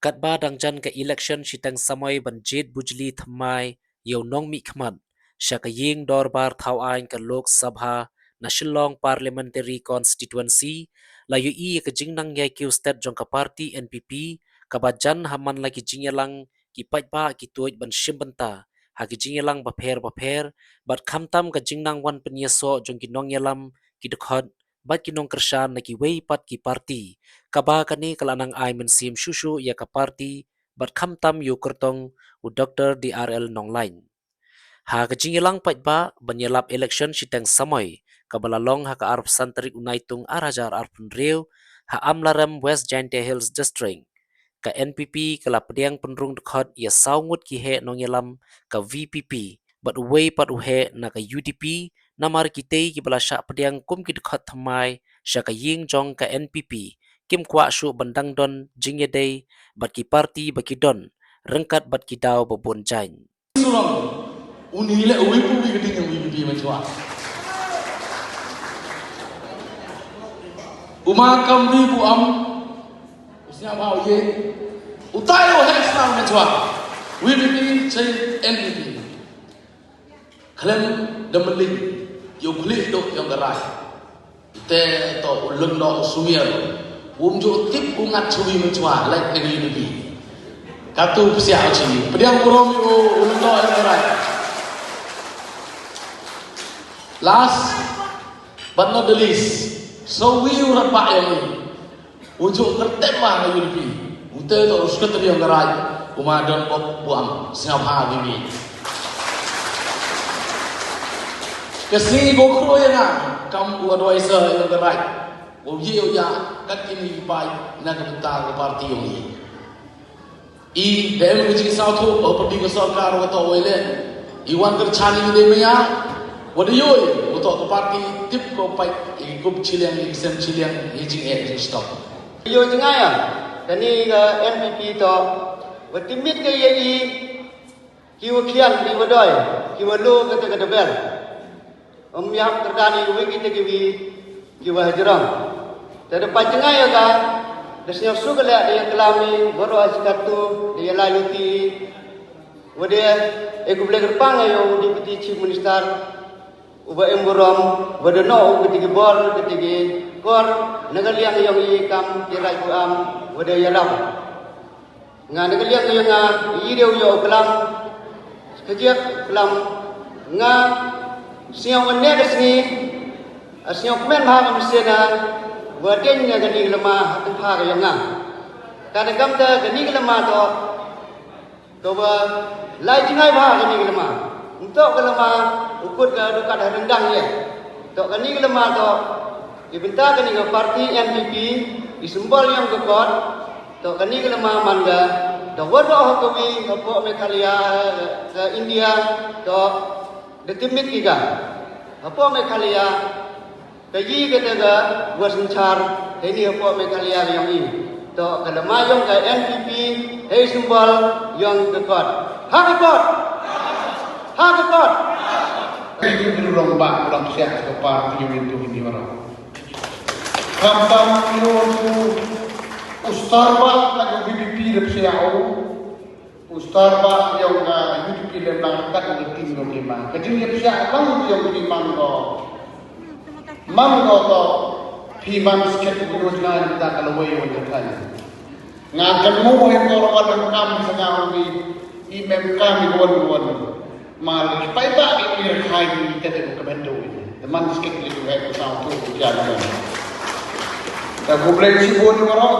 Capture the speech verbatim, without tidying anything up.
Katba dang jan ka election shiteng samoi ban jied bujli thymmai ïa u nongmihkhmat sha ka ïing dorbar thaw aiñ ka Lok Sabha na Shillong Parliamentary Constituency, la ïohi ïa ka jingnang ïai kiew stet jong ka party N P P, kaba jan ha man la ki jingïalang ki paidbah ki tuid ban shim bynta ha ki jingïalang bapher bapher, bad khamtam ka jingnang wan pynïasoh jong ki nongïalam, ki dkhot bad ki nongkyrshan na kiwei pat ki party, kaba kane ka la nang ai mynsiem shuh shuh ïa ka party bad khamtam ïa u kyrtong u Doctor D R L Nonglait. Ha ka jingïalang paidbah ban ïalap election shiteng samoi kaba la long ha ka arphew san tarik u Naitung ar hajar arphew hynriew ha Amlarem, West Jaintia Hills District, ka N P P ka la pdiang pynrung dkhot ïa saw ngut ki heh nongïalam ka V P P bad uwei pat u heh na ka U D P, namar kitei kiba la shah pdiang kum ki dkhot thymmai sha ka ïing jong ka N P P kim kwah shuh ban dang don jingïadei bad ki party ba ki don, ryngkat bad ki daw ba bun jaiñ. Surong, uni leh uwei pa uwei ka ding jong U D P mynshwa. U ma kam ri bu am, u sñiawbha u ïeng, utai u heh sñiaw mynshwa. U D P, cha N P P. Khlem da mlien ïa u khlieh duh jong ka rai. Te to u lyngdoh u sumier. Um ju tip u ngat shuh mynshwa leh te ngi ngi. Katu psiah u chi. Pdiang burom ïa u, u lyngdoh jong ka rai. Last but not the least, so wi u rangbah ïa ngi. U ju kyrteng ma ha U D P. Ute to u secretary jong ka rai. U ma Donbok Buam, sngap ha ngi ngi. Ka sngi ko khro ïa nga kam u advisor jong ka rai. U ji u ja kat kini ki pai na ka bynta ka party jong ngi. I da em ka jingsngewthuh ba pyrdi ka sorkar wa toh wei leh. I wan kyrchan i dei maya. Wa da ïoh wa toh ka party tip ko pait i kup chiliang i sem chiliang i jingeh jingstok. Ïoh jingaya kani ka N P P toh wa timit ka ïa i ki wa khian ki wa doi ki wa lo kata ka debel. Ym ïap kyrdan ïa kiwei kita kiwei kiba hajrong. Te da pait jngai ïa ka, da sñiawsuk leh da ïaklam ïa baroh ha shi katto, da ïalai luti. Wa da e khublei kyrpang ïa u Deputy Chief Minister uba em burom, wa da noh u kiti ki bor, kiti ki kor, na ka liang yong i kam ki raij u am, wa da ïarap. Nga na ka liang ka yong nga, i dei u ïoh u klam, ka jiak klam, nga sñiaw nga ne ka sngi, a sñiaw kmen bha ka mynsiem nga, wa dei nga kani ka lama ha tang pha ka yong nga. Ka da kam ta kani ka lama to, ka wa lai jngai bha kani ka lama. Nto ka lama, u kut ka dukat ha rendang ye. To kani ka lama to, i bynta kani ka party N P P, i symbol yong ka kot, To kani ka lama man ka, da waroh ha kawi hapoh Meghalaya, ka India, to da timit ki ka. Hapoh Meghalaya, ka yi ka da ka wa synchar, ka ini hapoh Meghalaya ka yong i. To ka lama yong ka N P P, hei symbol yong ka kot. Ha ka kot! Ha ka kot! Ka yi ka long ba, long siak ka party yong i tu ini waroh. Khamtam ïa u, u Starbuck ka jong U D P da psiah u. U Starbuck ïa u ka U D P lem lang kat u ting jong ki mang. Ka jingïapsiah lang jong ki mang ko. Mang ko to. Phi mang skhet u jngai ta ka lawei u jngai. Nga kan mu he ko wan kam sa nga u ni. I mem kam i wan wan. Mar pai ba i ni khai ni te te ko mendo ni. Te man skit ni ko hai ko sa ko ko jan ni. Ta ko blei si bo ni waro.